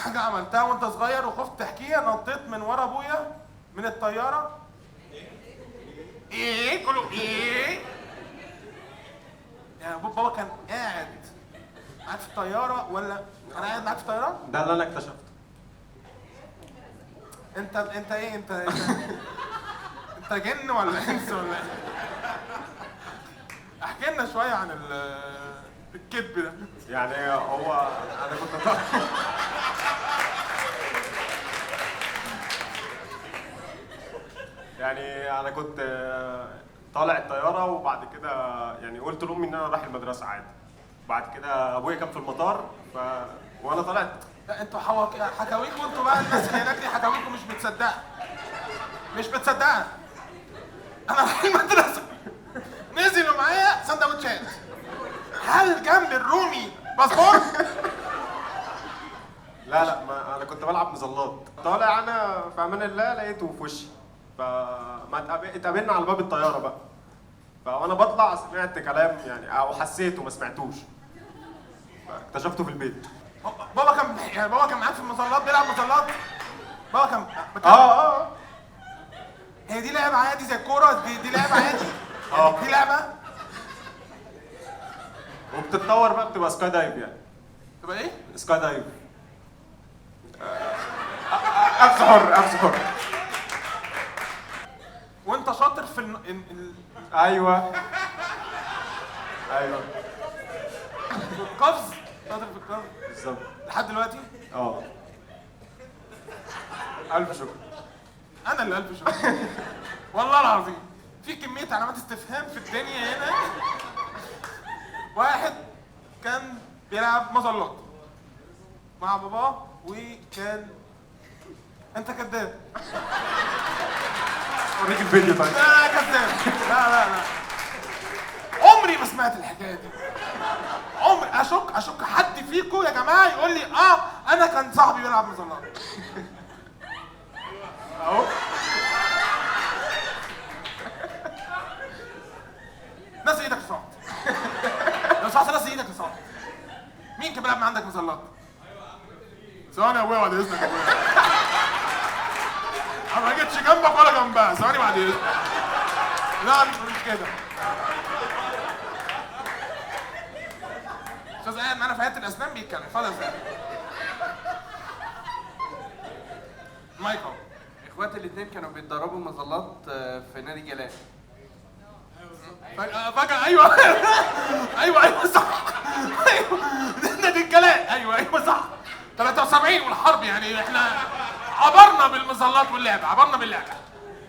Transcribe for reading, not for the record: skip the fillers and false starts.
حاجة عملتها وانت صغير وخفت تحكيها، نطيت من ورا ابويا من الطيارة. ايه كله ايه؟ يعني بابا كان قاعد معاك في الطيارة ولا انا قاعد معاك في الطيارة؟ ده اللي انا اكتشفته. انت ايه؟ انت جن ولا انس ولا ايه؟ احكي لنا شوية عن الكذب ده. يعني هو انا كنت يعني انا كنت طالع الطيارة، وبعد كده يعني قلت لامي ان انا رايح المدرسة عادي. بعد كده ابويا كان في المطار، وانا طلعت. لا انتوا حكاويكوا انتوا بقى، الناس اللي هناك دي حكاويكوا مش متصدقه، مش متصدقه. انا رايح المدرسة، نزلوا معايا سندوتشات، هل جنب الرومي باسبور؟ لا لا، ما انا كنت بلعب مظلات. طالع انا في امان الله لقيته في وشي، فما اتقابلنا على باب الطيارة بقى. فوانا بطلع سمعت كلام يعني، او حسيته ما سمعتوش، فاكتشفته في البيت. بابا كان يعني بابا كان معاك في المظلات بيلعب مظلات؟ بابا كان اه هي دي لعبه عادي زي الكورة؟ دي لعبه عادي؟ اه دي لعبه وبتتطور بقى، بتبقى sky dive يعني. تبقى ايه؟ sky dive. قفز حر، قفز حر. وانت شاطر في ايوه ايوه، في القفز، شاطر في القفز بالظبط لحد دلوقتي؟ اه. الف شكر. انا اللي الف شكر والله العظيم. في كمية علامات استفهام في الدنيا هنا. واحد كان بيلعب مظلات مع باباه، وكان انت كذاب. اوريك الفيديو طيب. لا لا كذاب، لا لا لا، عمري ما سمعت الحكاية دي. عمري اشك حد فيكم يا جماعة يقول لي اه انا كان صاحبي بيلعب مظلات. اهو نزل ايدك لو سمحت، لو سمحت نزل ايدك لو سمحت. مين كان بيلعب من عندك مظلات؟ ثواني يا ابويا بعد اذنك يا ابويا، انا ما جيتش جنبك ولا جنبها، ثواني بعد اذنك. لا مش كده. استاذ قاعد معانا في عيادة الاسنان بيتكلم، اتفضل يا استاذ. مايك اهو. اخواتي الاثنين كانوا بيتدربوا مظلات في نادي جلال. فجأة ايوه ايوه ايوه صح، ايوه نادي الجلاء، ايوه ايوه صح. 73 والحرب، يعني احنا عبرنا بالمظلات واللعب، عبرنا باللعب.